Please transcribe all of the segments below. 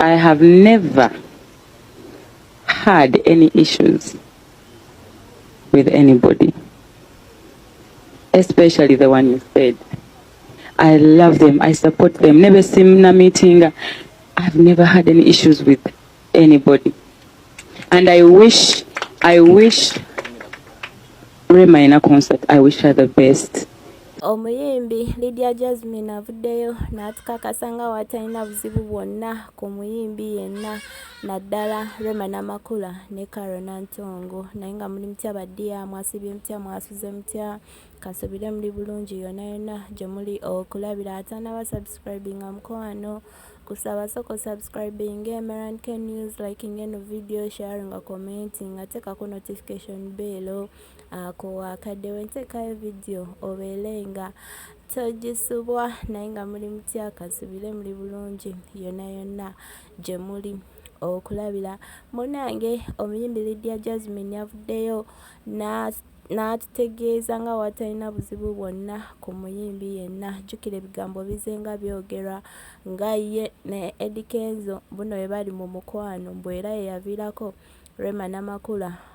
I have never had any issues with anybody, especially the one you said. I love them. I support them. Never seen a meeting. I've never had any issues with anybody. And I wish Rema in a concert. I wish her the best. Omuyimbi Lydia Jazmine avuddeyo n'atukakasa nga bw'atalina buzibu bwonna ku muyimbi yenna, naddala Rema Namakula ne Carol Nantongo. Naye nga muli mutya baddiya? Mwasibye mutya? Mwasuze mutya? Kansuubire muli bulungi yonna yonna gye muli okulabira. Atannaba subscribinga, mukwano, kusaba sooka osubscribinge Meran K News, liking eno video, sharinga, commenting, ateekako notification bell ako akadde wenteekayo video obeere nga togisubwa. Naye nga muli mutya? Kansuubire muli bulungi yonna yonna gye muli okulabira. Munnange, omuyimbi Lydia Jazmine yavuddeyo n'atutegeeza nga bw'atalina buzibu bwonna ku muyimbi yenna. Jjukira ebigambo bizenga byogerwa nga ye ne Eddy Kenzo buno bwe bali mu mukwano, mbu era ye yaviirako Rema Namakula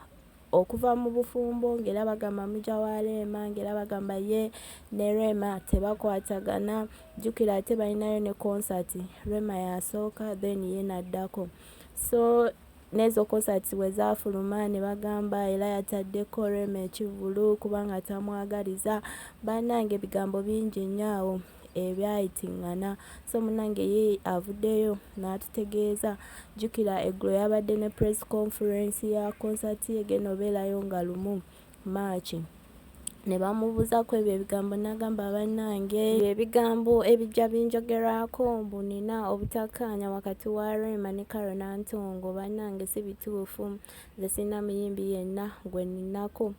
okuva mu bufumbo, ng'era bagamba muggya wa Rema, ng'era bagamba ye ne Rema tebakwatagana. Jjukira ate balinayo ne concert, Rema y'asooka, then ye n'addako. So n'ezo concerts bwe zaafuluma ne bagamba era yataddeko Rema ekivvulu kubanga tamwagaliza. Bannange, ebigambo bingi nnyo awo ebyayitiŋŋana. So munnange, ye avuddeyo n'atutegeeza. Jjukira eggulo yabadde ne press conference ya concert ye egenda obeerayo nga 1 March, ne bamubuuzaako ebyo ebigambo, n'agamba, "Bannange, ebigambo ebijja binjogerwako mbu nina obutakkaanya wakati wa Rema ne Carol Nantongo, bannange, si bituufu. Nze sirina muyimbi yenna gwe nninako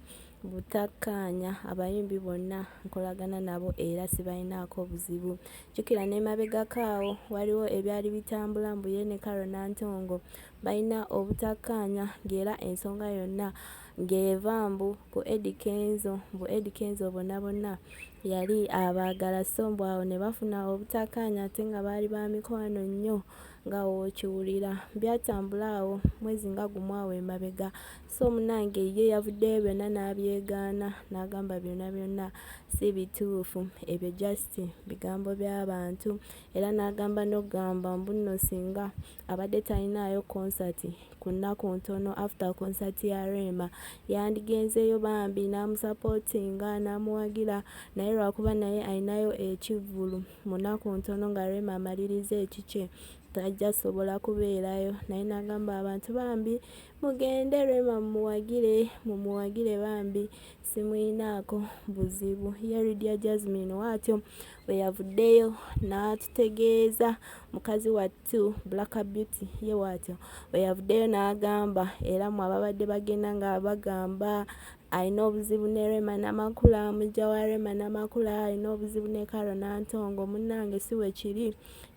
butakkaanya. Abayimbi bonna nkolagana nabo era sibalinaako buzibu." Jjukira n'emabegako awo waliwo ebyali bitambula mbu ye ne Carol Nantongo balina obutakkaanya, ng'era ensonga yonna ng'eva mbu ku Eddy Kenzo, mbu Eddy Kenzo bonna bonna yali abaagala, so mbu awo ne bafuna obutakkaanya ate nga baali ba mikwano nnyo nga w'okiwulira. Byatambula awo mwezi nga 1 awo emabega. So munnange, ye yavuddeyo byonna n'abyegaana, n'agamba byonna byonna si bituufu, ebyo just bigambo by'abantu. Era n'agamba n'okugamba mbu nno singa abadde talinaayo concert ku nnaku ntono after concert ya Rema, yandigenzeeyo bambi n'amusupportinga, n'amuwagira, naye lwakuba naye ayinayo ekivvulu mu nnaku ntono nga Rema amaliriza ekikye, tajja sobola kubeerayo. Naye n'agamba abantu, "Bambi mugende Rema mumuwagire, mumuwagire bambi, simuyinaako buzibu." Ye Lydia Jazmine bw'atyo bwe yavuddeyo n'atutegeeza. Mukazi wattu Black Beauty ye bw'atyo bwe yavuddeyo n'agamba, era mmwe ababadde bagenda nga bagamba alina obuzibu ne Rema Namakula, muggya wa Rema Namakula alina obuzibu ne Carol Nantongo, munnange, si bwe kiri.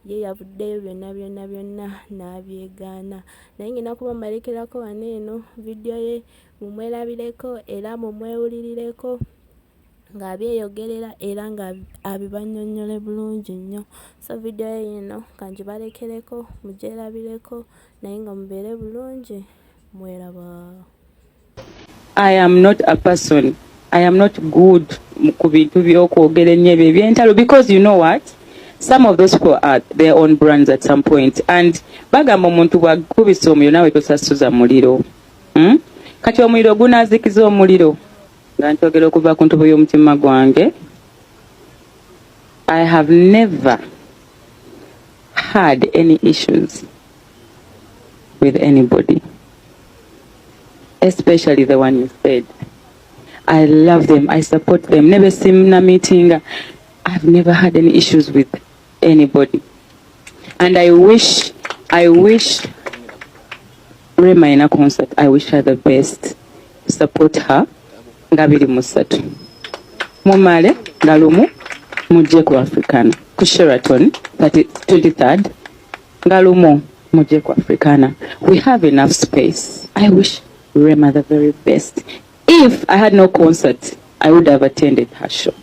Ye yavuddeyo byonna byonna byonna n'abyegaana. Naye ngenda kuba mbalekerako wano eno vidiyo ye mumwerabireko era mumwewulirireko ng'abyeyogerera era nga abibannyonnyole bulungi nnyo. So vidiyo ye yiino kangibalekereko mugyerabireko, naye nga mubeere bulungi, mweraba. I am not a person, I am not good ku bintu by'okwogera ennyo ebyo ebyentalo, because you know what? Some of those people are their own brands at some point, and bagamba omuntu bw'akubisa omuliro naawe tosasuza muliro, Kati omuliro gunaazikiza omuliro. Nga nkyogera okuva ku ntobo y'omutima gwange, I have never had any issues with anybody, especially the one you said. I love them. I support them. Never seen a meeting. I've never had any issues with anybody. And I wish Rema in a concert. I wish her the best. Support her. Nga 23. Mumale nga 1 mujje ku Africana. Ku Sheraton, 30, 23rd. Nga 1 mujje ku Africana. We have enough space. I wish Rema the very best. If I had no concert, I would have attended her show.